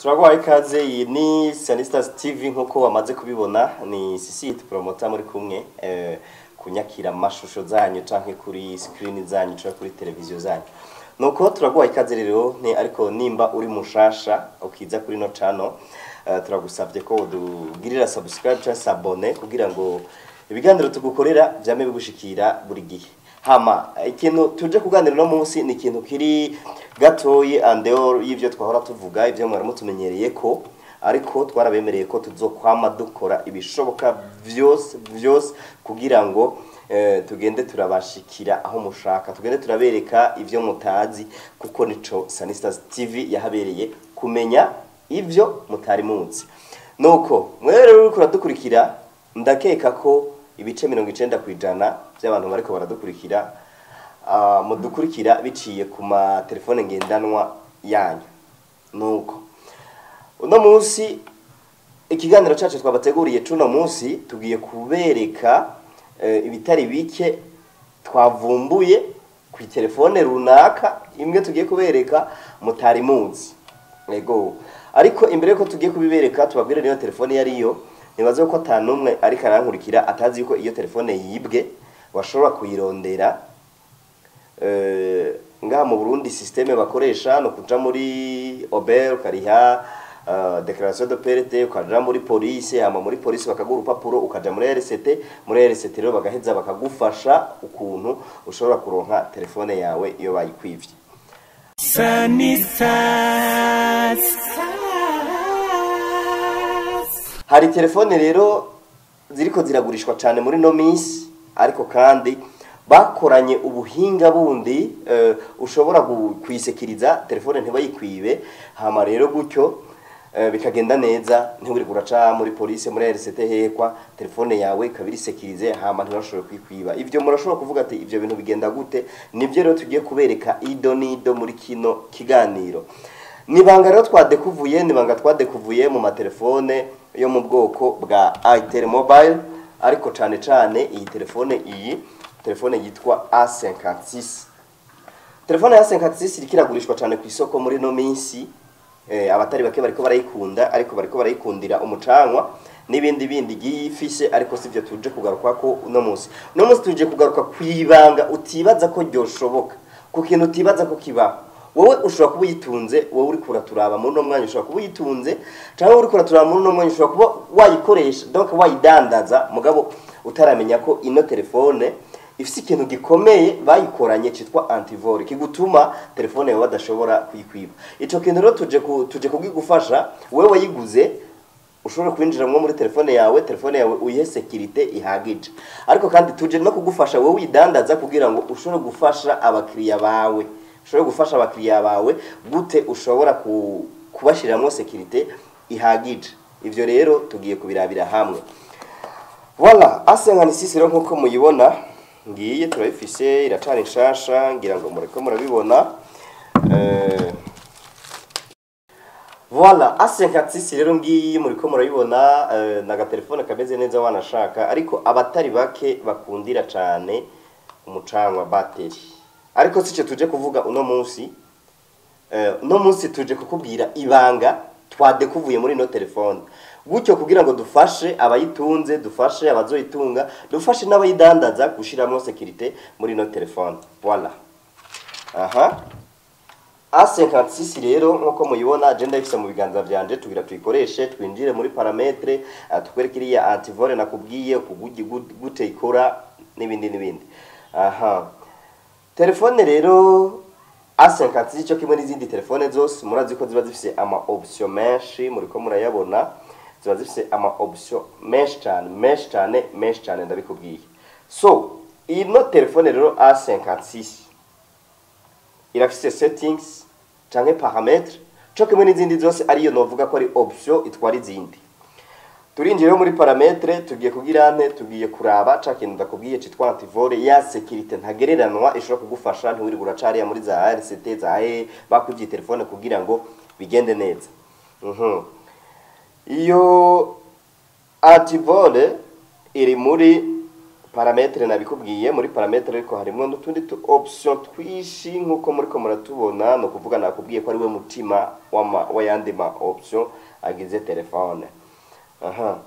Turaguhaye ikaze. Iyi ni Sanistas TV nkuko wamaze kubibona, ni Sisi Promoter muri kumwe kunyakira amashusho zanyu canke kuri screen zanyu canke kuri televiziyo zanyu. Nuko turaguhaye ikaze rero ni ariko nimba uri mushasha ukiza kuri no channel, turagusavye ko udugirira subscribe canke s'abonner kugira ngo ibiganiro tugukorera vyame bigushikira buri gihe. Hama ikintu tuje kuganira no munsi ni ikintu kiri gatoyi en dehors y'ivyo twahora tuvuga, ivyo mwari mutumenyereye ko, ariko twarabemereye ko tuzokwama dukora ibishoboka vyose vyose kugira ngo tugende turabashikira aho mushaka, tugende turabereka ivyo mutazi, kuko nico Sanistas TV yahabereye, kumenya ivyo mutari muzi. Nuko mwewe rero uriko uradukurikira, ndakeka ko ibice 90% by'abantu bariko baradukurikira, mudukurikira biciye ku matelefone ngendanwa yanyu. Nuko uno munsi ikiganiro cacu twabateguriye cuno munsi tugiye kubereka ibitari bike twavumbuye ku telefone runaka imwe tugiye kubereka mutari muzi. Ego, ariko imbere yuko tugiye kubibereka tubabwire niyo telefone yariyo, nibaze ko atanumwe ariko arankurikira atazi yuko iyo telefone yibwe washobora kuyirondera. Ngaha mu Burundi système bakoresha no kuja muri OBR ukariha déclaration de perte, ukaja muri police, hama muri police bakaguha urupapuro, ukaja muri RCT. Muri RCT rero bagaheza bakagufasha ukuntu ushobora kuronka telefone yawe iyo bayikwivye. Sanistas. Hari telefone rero ziriko ziragurishwa cyane muri no minsi, ariko kandi bakoranye ubuhinga bundi ushobora kuyisekiriza telefone ntibayikwibe. Hama rero gutyo bikagenda neza, ntiwirirwe uraca muri police, muri RCT hekwa, telefone yawe ikaba irisekirize, hama ntibashobore kuyikwiba. Ivyo murashobora kuvuga ati ivyo bintu bigenda gute? Nivyo rero tugiye kubereka ido nido muri kino kiganiro. Nibanga rero twadekuvuye, nibanga twadekuvuye mu matelefone yo mu bwoko bwa Itel Mobile, ariko cane cane iyi telefone, iyi telefone yitwa A56. Telefone ya A56 iriko iragurishwa cane ku isoko muri no minsi. Abatari bake bariko barayikunda, ariko bariko barayikundira umucanwa n'ibindi bindi igiye ifise, ariko sivyo tuje kugaruka ko uno munsi. Uno munsi tuje kugaruka kwibanga utibaza ko ryoshoboka, ku kintu utibaza ko kibaho. Wowe ushobora kuba uyitunze, wowe uriko uraturaba muri uno mwanya ushobora kuba uyitunze, canke uriko uraturaba muri uno mwanya ushobora kuba wayikoresha, donc wayidandaza, mugabo utaramenya ko ino telefone ifise ikintu gikomeye bayikoranye citwa antivol, kigutuma telefone yawe badashobora kuyikwiba. Ico kintu rero tuje kugigufasha wewe wayiguze, ushobora kwinjiramwo muri telefone yawe, telefone yawe uyihe sécurité ihagije. Ariko kandi tuje no kugufasha wowe uyidandaza kugira ngo ushobore gufasha abakiriya bawe, ushobore gufasha abakiriya bawe gute ushobora kubashiramwo sécurité ihagije. Ivyo rero tugiye kubirabira hamwe. Voilà, A56 rero nkuko muyibona ngiye turayifise, iracari nshasha, ngira ngo mureko murabibona. Voilà, A56 rero ngiyi muriko murabibona, na gatelefone kameze neza wanashaka, ariko abatari bake bakundira cane umucanwa battery. Ariko sico tuje kuvuga uno munsi. Uno munsi tuje kukubwira ibanga twadekuvuye muri no telefone, gutyo kugira ngo dufashe abayitunze, dufashe abazoyitunga, dufashe n'abayidandaza gushiramo sécurité muri no telefone. Voilà, aha A56 rero nkuko muyibona je ndayifise mu biganza vyanje, tugira tuyikoreshe, twinjire muri paramètres, tukwereke iriya antivol nakubwiye kugugi gute ikora n'ibindi n'ibindi. Aha telefone rero A56 cyo kimwe n'izindi telefone zose murazi ko ziba zifise ama option menshi, muriko murayabona, ziba zifise ama option menshi cyane, menshi cyane, menshi cyane, ndabikubwiye. So ino telefone rero A56 irafise settings canke paramètres cyo kimwe n'izindi zose, ariyo novuga ko ari option itwara izindi. Turinjiye rero muri paramètres, tugiye kugira nte? Tugiye kuraba ca kintu ndakubwiye citwa antivol, ya sécurité ntagereranwa ishobora kugufasha ntiwirirwe uracariya muri za RCT za E bakwivye telefone kugira ngo bigende neza. Iyo antivol iri muri Paramètre nabikubwiye. Muri paramètre ariko harimo n'utundi tu option twishi nkuko muriko muratubona. No kuvuga nakubwiye ko ari we mutima w'ayandi ma option agize telefone. Aha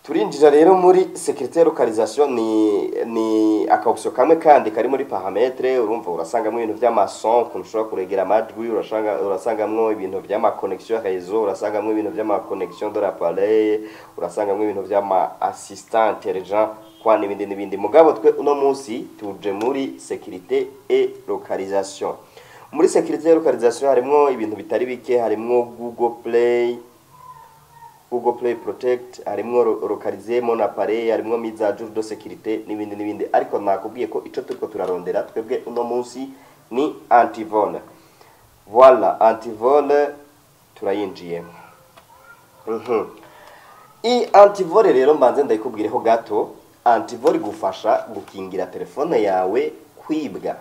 turinjira rero muri sécurité localisation, ni aka option kamwe kandi kari muri paramètre. Urumva urasangamo ibintu vy'ama son, ukuntu ushobora kuregera amajwi, urasangamwo ibintu vy'ama connexion réseau, urasangamo ibintu vy'ama connexion de l'appareil, urasangamo ibintu vy'ama assistant intelligent kwa n'ibindi n'ibindi. Mugabo twe uno munsi tuje muri sécurité et localisation. Muri sécurité et localisation harimwo ibintu bitari bike, harimwo Google Play Protect, harimwo localiser mon appareil, harimwo mise à jour de sécurité n'ibindi n'ibindi. Ariko nakubwiye ko ico turiko turarondera twebwe uno munsi ni antivol. Voilà, antivol turayinjiyemo. I antivol rero mbanze ndayikubwireho gato. Antivol igufasha gukingira telefone yawe kwibwa.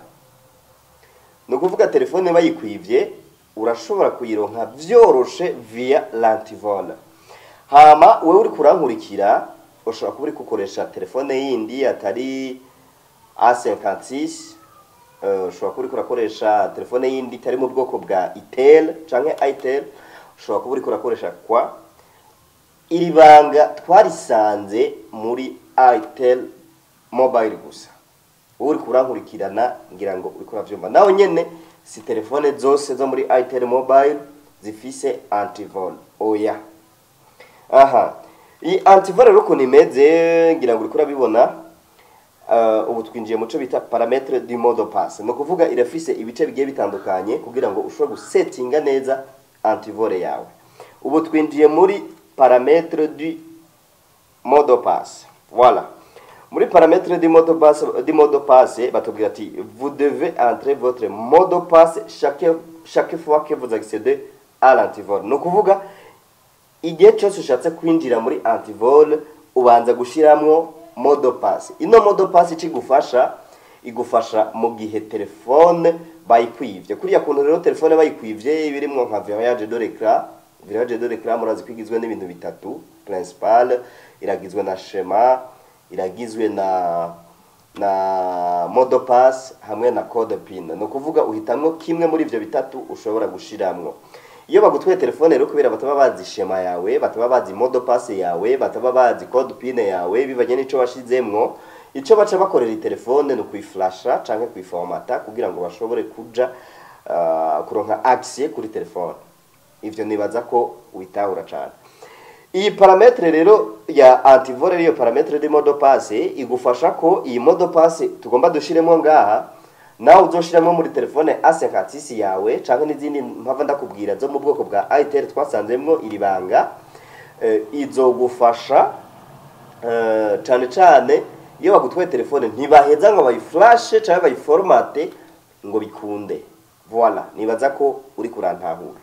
Ni ukuvuga telefone bayikwivye urashobora kuyironka vyoroshe via l'antivol. Hama wewe uri kurankurikira ushobora kuba uri gukoresha telefone yindi atari A56, ushobora kuba uriko urakoresha telefone yindi itari mu bwoko bwa Itel canke Itel, ushobora kuba uriko urakoresha kwa iri banga twarisanze muri Itel Mobile gusa. Wowe uriko urankurikirana ngira ngo uriko uravyumva nawe nyene, si telefone zose zo muri Itel Mobile zifise antivol, oya. Aha iyi antivol rero ukuntu imeze ngira ngo uriko urabibona. Ubu twinjiye mu cyo bita paramètre du mot de passe. Ni ukuvuga irafise ibice bigiye bitandukanye kugira ngo ushobore gusetinga neza antivol yawe. Ubu twinjiye muri paramètre du mot de passe. Voilà, muri paramètre du mot de passe batubwira ati: "Vous devez entrer votre mot de passe chaque fois que vous accédez à l'antivol." Ni ukuvuga igihe cyose ushatse kwinjira muri antivol ubanza gushiramwo mot de passe. Ino mot de passe ikigufasha, igufasha mu gihe telefone bayikwivye. Kuriya kuntu rero telefone bayikwivye birimwo nka verrouillage de l'écran. Verrouillage de l'écran murazi ko igizwe n'ibintu bitatu principal: iragizwe na schéma, iragizwe na mot de passe hamwe na code PIN. Ni ukuvuga uhitamwo kimwe muri ivyo bitatu ushobora gushiramwo. Iyo bagutwaye telefone rero, kubera bataba bazi schéma yawe, bataba bazi mot de passe yawe, bataba bazi code PIN yawe, bivanye n'ico washizemwo, ico baca bakorera telefone ni ukuyiflasha canke kuyiformata kugira ngo bashobore kuja kuronka accès kuri telefone. Ivyo nibaza ko witahura cane. Iyi paramètre rero ya antivol, iyo paramètre de mot de passe, igufasha ko iyi mot de passe tugomba dushiremo ngaha nawe uzoshiramo muri telefone A56 yawe canke n'izindi mpava ndakubwira zo mu bwoko bwa Itel twasanzemwo iri banga, izogufasha cane cane iyo bagutwaye telefone ntibaheza ngo bayiflashe canke bayiformate ngo bikunde. Voilà, nibaza ko uri kurantahura.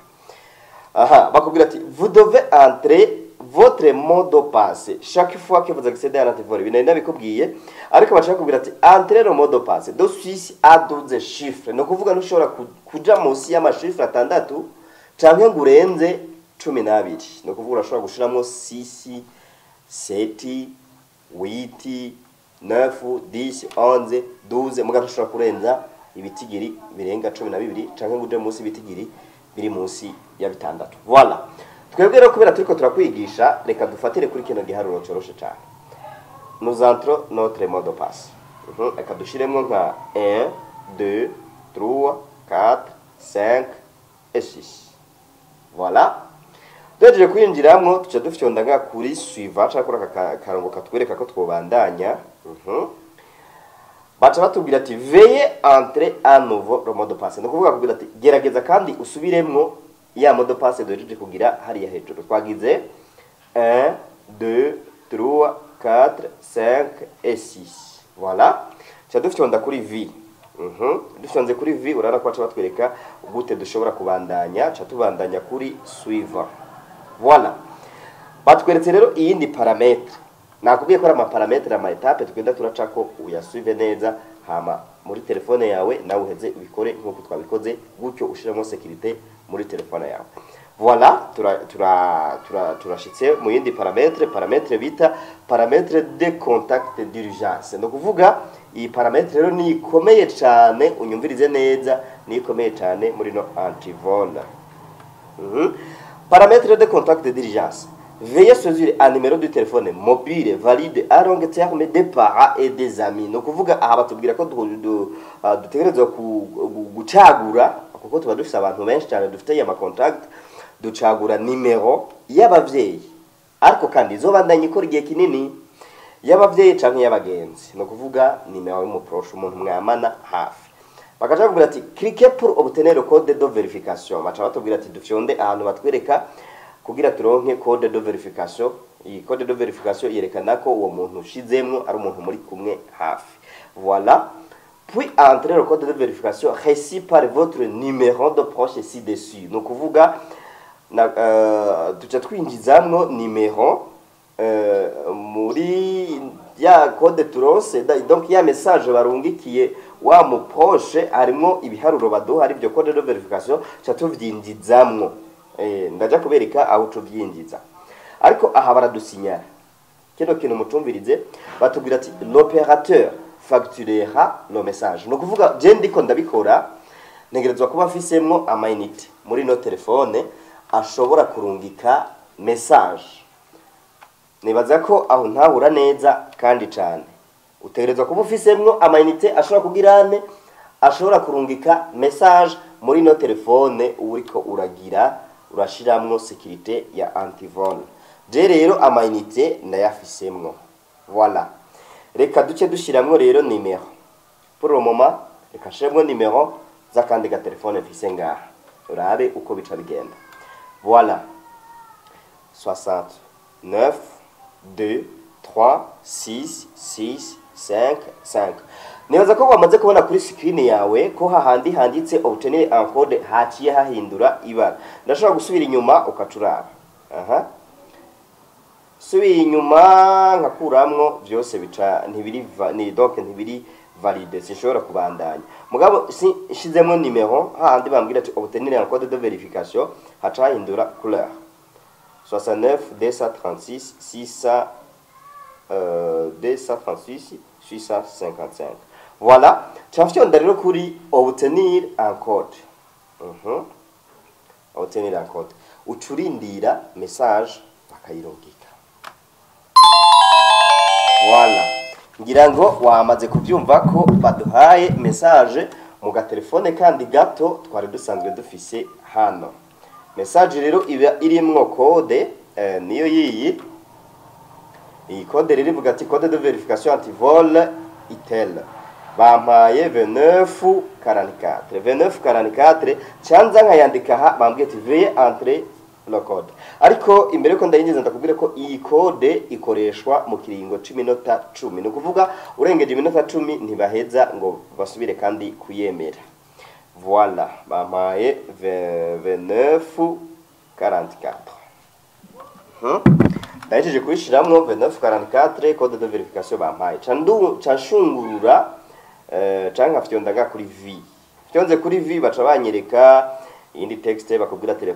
Aha bakubwira ati: "Vous devez entrer votre mot de passe chaque fois que vous accédez à l'antivol." Ibintu nabikubwiye, ariko bashaka kubwira ati: "Entrez le mot de passe de 6 à 12 chiffres." Ni ukuvuga ntushobora kuja munsi y'ama chiffre atandatu canke ngo urenze 12. Ni ukuvuga urashobora gushiramwo 6, 7, 8, 9, 10, 11, 12, mugabo ushobora kurenza ibitigiri birenga 12 canke ngo uje munsi ibitigiri biri munsi ya bitandatu. Voilà, twebwe rero kubera turiko turakwigisha, reka dufatire kuri kino giharuro coroshe cane. Nous entrons notre mot de passe. Reka dushiremwo nka 1, 2, 3, 4, 5 et 6. Voilà, duhejeje kwinjiramwo tuca dufyonda nga kuri suivant canke kuri aka karongo katwereka ko twobandanya. Baca batubwira ati: "Veuillez entrer à nouveau le mot de passe." Ni ukuvuga kubwira ati: "Gerageza kandi usubiremwo ya mot de passe duhejeje kugira hariya hejuru." Twagize 1, 2, 3, 4, 5 et 6. Voilà, tuca dufyonda kuri V. Dufyonze kuri V urabona ko baca batwereka gute dushobora kubandanya. Ca tubandanya kuri suivant. Voilà, batweretse rero iyindi paramètre. Nakubwiye ko ari ama paramètre, ama étape tugenda turacako, uyasuive neza, hama muri telefone yawe nawe uheze ubikore nk'uko twabikoze, gutyo ushiramo sécurité muri telefone yawe. Voilà, turashitse mu yindi paramètre, paramètre bita paramètre de contact d'urgence. Ni ukuvuga iyi paramètre rero ni ikomeye cyane, unyumvirize neza, ni ikomeye cyane muri no antivol. Paramètre de contact d'urgence. Veuillez choisir un numéro de téléphone mobile valide à long terme des parents et des amis. Ni ukuvuga aha batubwira ko dutegerezwa gucagura, kuko tuba dufise abantu benshi cyane dufite ama contact, ducagura nimero y'abavyeyi, ariko kandi izobandanya ikora igihe kinini, y'abavyeyi canke y'abagenzi. Ni ukuvuga nimero y'umu proche, umuntu mwamana hafi. Bakaca bakubwira ati: "Cliquez pour obtenir le code de vérification." Baca batubwira ati dufyonde ahantu batwereka kugira turonke code de vérification. Iyi code de vérification yerekana ko uwo muntu ushizemwo ari umuntu muri kumwe hafi. Voilà. Puis entrez le code de vérification reçu par votre numéro de proche ci-dessus. Ni ukuvuga na tuca twinjizamwo nimero muri ya code turonse, donc ya message barungikiye wa mu proche harimwo ibiharuro baduha, ari byo code de vérification, ca tuvyinjizamwo. Ndaja kubereka aho tuvyinjiza, ariko aha baradusinyara kino kintu, mucumvirize. Batubwira ati: "L'opérateur facturera le message." Ni ukuvuga je ndiko ndabikora ntegerezwa kuba mfisemwo ama unités muri no telefone ashobora kurungika message. Nibaza ko aho ntahura neza kandi cyane. Utegerezwa kuba ufisemwo ama unités ashobora kugira ane, ashobora kurungika message muri no telefone uriko uragira urashiramwo sécurité ya antivol. Je rero ama unités ndayafisemwo. Voilà, reka duce dushiramwo rero nimero. Pour le moment reka nshiremwo nimero z'akandi ga telefone mfise ngaha, urabe uko bica bigenda. Voilà, 69 2 3 6 6 5 5. Nibaza ko wamaze kubona kuri screen yawe ko hahandi handitse "obtenir un code" haciye hahindura ibara. Ndashobora gusubira inyuma ukacuraba. Aha subiye inyuma nkakuramwo byose, bica ntibiri ni donc ntibiri valide, sinshobora kubandanya. Mugabo si nshizemo nimero hahandi bambwira ati "obtenir un code de vérification", haca hahindura couleur. 69 236 600 236 655. Voilà, ca rero kuri obtenir un code. Obtenir un code, ucurindira message bakayirungika. Voilà, ngira ngo wamaze kubyumva ko baduhaye message mu gatelefone kandi gato twari dusanzwe dufise hano. Message rero iba irimwo code, niyo yiyi. Iyi code rero ivuga ati "code de vérification antivol itel". Bampaye 29 44 29 44. Canza nkayandika aha, bambwiye ati "veuillez entrer le code". Ariko imbere yuko ndayinjiza, ndakubwira ko iyi code ikoreshwa mu kiringo c'iminota 10. Ni ukuvuga urengeje iminota 10 ntibaheza ngo basubire kandi kuyemera. Voilà, bampaye 29 44. Ndahejeje kuyishiramwo 2944, code de vérification bampaye. Ca nshungurura canke nkafyonda nga kuri V. Fyonze kuri V baca banyereka iyindi texte, bakubwira ati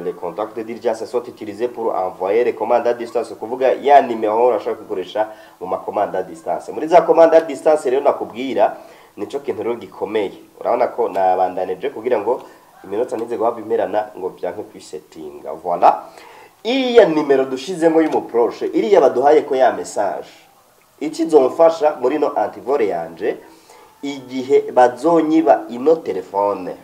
"Les contacts d'urgence sont utilisés pour envoyer les commandes à distance". Kuvuga ya nimero urashobora kugukoresha mu ma commande à distance, muri za commande à distance. Rero nakubwira nico kintu rero gikomeye. Urabona ko nabandanije kugira ngo iminota ntize guhava imperana ngo byanke kwisetinga. Voilà, iriya nimero dushizemo y'umu proche, iriya baduhaye ko ya message, ikizomfasha muri no antivol yanje igihe bazonyiba ino telefone,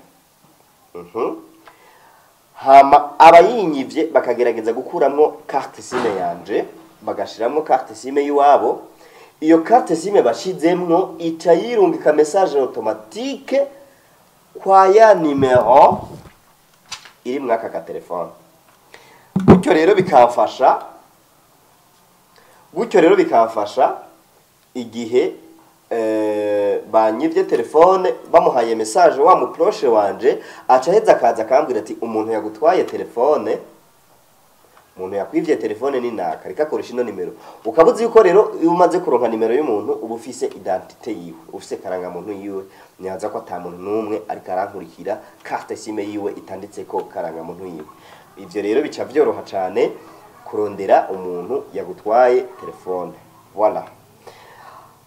hama abayinyivye bakagerageza gukuramwo carte SIM yanje bagashiramwo carte SIM y'iwabo, iyo carte SIM bashizemwo ica yirungika message automatique kwa ya nimero iri mwaka ka telefone. Gutyo rero bikamfasha igihe banyivye telefone, bamuhaye message wa mu proche wanje, aca aheza akaza akambwira ati: "Umuntu yagutwaye telefone." Umuntu yakwivye telefone ni naka, reka akoresha ino nimero. Ukabuzi yuko rero iyo umaze kuronka nimero y'umuntu, uba ufise identité yiwe, ufise karangamuntu yiwe. Nibaza ko ata muntu n'umwe ariko arankurikira carte SIM yiwe itanditseko karangamuntu yiwe. Ivyo rero bica vyoroha cane kurondera umuntu yagutwaye telefone. Voilà.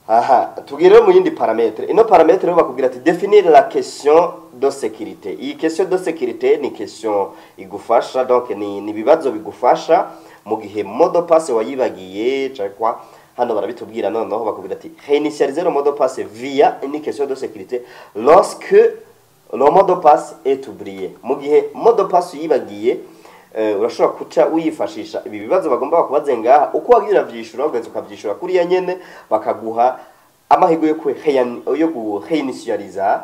Aha tugire mu yindi paramètre. Ino paramètre rero bakubwira ati: "Définir la question de sécurité." Iyi question de sécurité ni question igufasha, donc ni ibibazo bigufasha mu gihe mot de passe wayibagiye cyangwa. Hano barabitubwira noneho, bakubwira ati: "Réinitialiser le mot de passe via une question de sécurité lorsque le mot de passe est oublié." Mu gihe mot de passe uyibagiye, urashobora kuca wifashisha ibi bibazo bagomba kubaze ngaha. Uko wagiye uravyishura, ugenza ukavyishura kuriya nyene, bakaguha amahirwe yo réinitialiser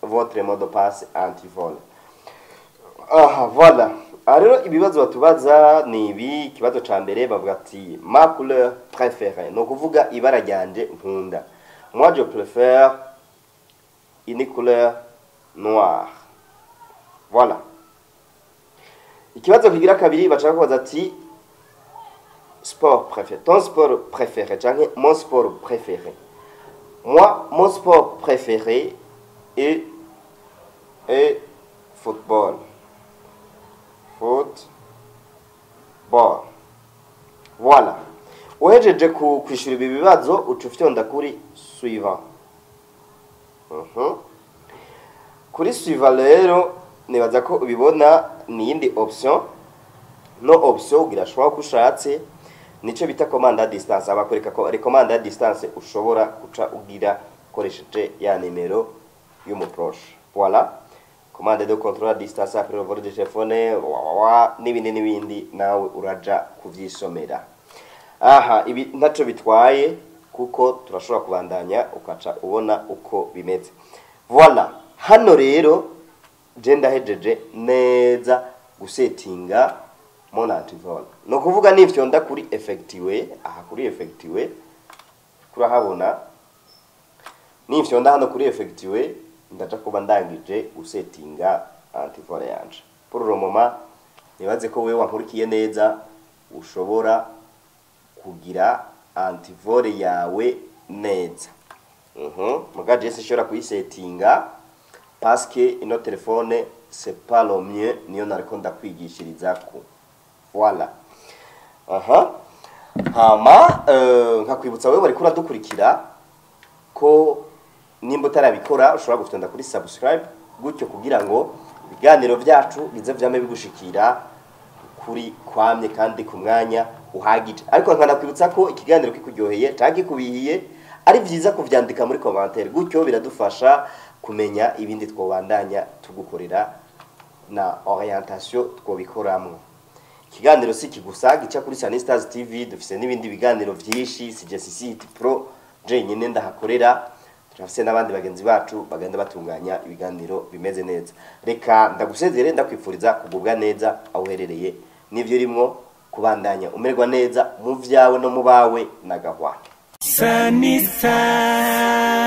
votre mot de passe antivol. Aha, voilà. Aha rero ibibazo batubaza ni ibi. Ikibazo ca mbere bavuga ati: "Ma couleur préférée", ni ukuvuga ibara ryanje nkunda. Moi, je préfère une couleur noire. Voilà. Ikibazo kigira kabiri bashaka kubaza ati: "Sport préféré, ton sport préféré" canke "mon sport préféré". Moi, mon sport préféré est football. Football. Voilà. Uhejeje kwishura ibi bibazo, uca ufyonda kuri suivant. Kuri suivant rero, nibaza ko ubibona, ni iyindi option. No option ugira choix ko ushatse, nico bita commande à distance. Abakwereka ko ari commande à distance, ushobora guca ugira ukoresheje ya nimero y'umuproche. Voilà, commande de contrôle à distance après le vol de téléphone, wa, wa, wa, n'ibindi n'ibindi, nawe uraja kuvyisomera. Aha ibi ntaco bitwaye kuko turashobora kubandanya, ukaca ubona uko bimeze. Voilà. Hano rero je ndahejeje neza gusetinga mon antivol. No kuvuga nifyonda kuri effectuer, aha kuri effectuer kurahabona, nifyonda hano kuri effectuer, ndaja kuba ndangije gusetinga antivol yanje. Pour le moment, nibaze ko wewe wankurikiye neza, ushobora kugira antivol yawe neza. Muga je sinshobora kuyisetinga parce que ino telefone, c'est pas le mieux, niyo nariko ndakwigishirizako. Voilà. Aha hama nkakwibutsa wewe wariko uradukurikira ko nimba utarabikora, ushobora gufyonda kuri subscribe gutyo, kugira ngo ibiganiro vyacu bize vyame bigushikira kuri kwamye kandi ku mwanya uhagije. Ariko nkanakwibutsa ko ikiganiro kikuryoheye canke kikubihiye, ari vyiza kuvyandika muri commentaire, gutyo biradufasha kumenya ibindi twobandanya tugukorera na orientation twobikoramwo. Ikiganiro si kigusa gica kuri Sunny Stars TV, dufise n'ibindi biganiro vyinshi. Si je City Pro jenyine ndahakorera, turafise n'abandi bagenzi bacu bagenda batunganya ibiganiro bimeze neza. Reka ndagusezere, ndakwifuriza kugubwa neza aho uherereye n'ivyo urimwo, kubandanya umererwa neza mu vyawe no mu bawe. Nagahwana. Sunny Stars.